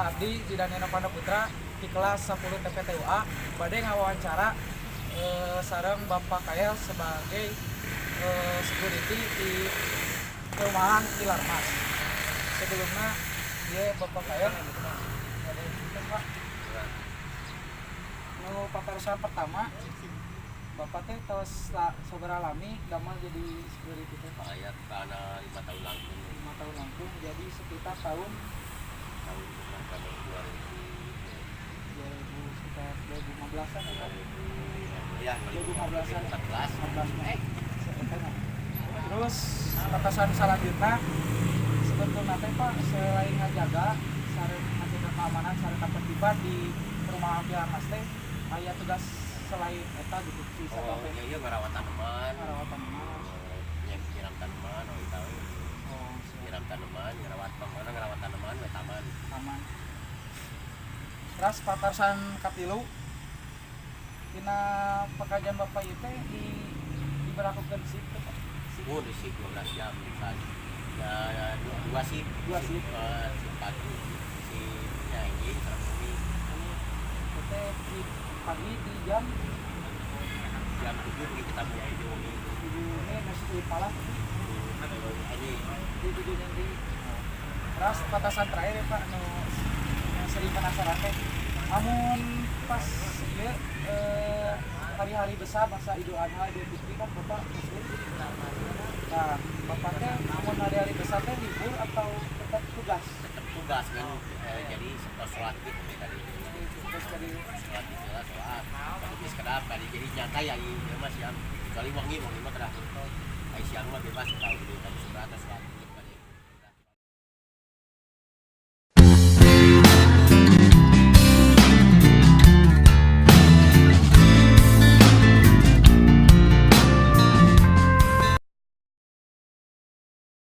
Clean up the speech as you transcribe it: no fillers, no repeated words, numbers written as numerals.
Abdi Zidane Panda Putra di kelas 10 TPTUA bade ngawawancara sareng Bapak Kael sebagai security di perumahan Pilar Mas. Sebelumnya dia Bapak Kael ada Pak. Nu patarosan pertama, Bapak teh tos sabaraha lami damel jadi security teh, Pak? Saya karena 5 tahun langsung. 5 tahun langsung, jadi sekitar tahun Tahun berapa? 2000. 2000, sekitar 2015-an ya, Pak? Ya. 2015-an. 2014. 15 sekitarnya. Terus batasan selanjutnya, sebetulnya teh, Pak, selain ngajaga sareng ngajaga keamanan sareng ketertiban di perumahan Pilar Mas teh aya tugas selain eta gitu si Oh. Satpol PP? Iya, ngerawat tanaman. Ngarawat tanaman. Yang nyiram tanaman, oh tahu. Oh, siap. Nyiram tanaman, ngerawat pokoknya ngerawat tanaman we, taman. Taman. Terus patarosan katilu, tina pekerjaan Bapak itu diberlakukan shift teh, Pak? Shift. Oh, di shift 12 jam misalnya ya, ya dua shift. Dua shift. Shift pagi, shiftnya ini terus ini. Ini itu teh di pagi di jam Jam 7 kita mulai di wengi. 7 ini masih di malam. Ini. Di 7 nanti. Terus batasan terakhir ya, Pak, nu yang sering penasaran teh, amun pas ieu hari-hari besar masa Idul Adha, Idul Fitri, kan Bapak muslim. Nah, Bapak teh amun hari-hari besar teh libur atau tetap tugas? Tetap tugas kan, jadi setelah sholat gitu tadi. Terus dari Sholat itu lah, sholat tapi geus kedap tadi, jadi nyantai ya ieu mah siang, kecuali wengi. Wengi mah terakhir. Ai siang mah bebas, tahu gitu tadi sholat atau sholat.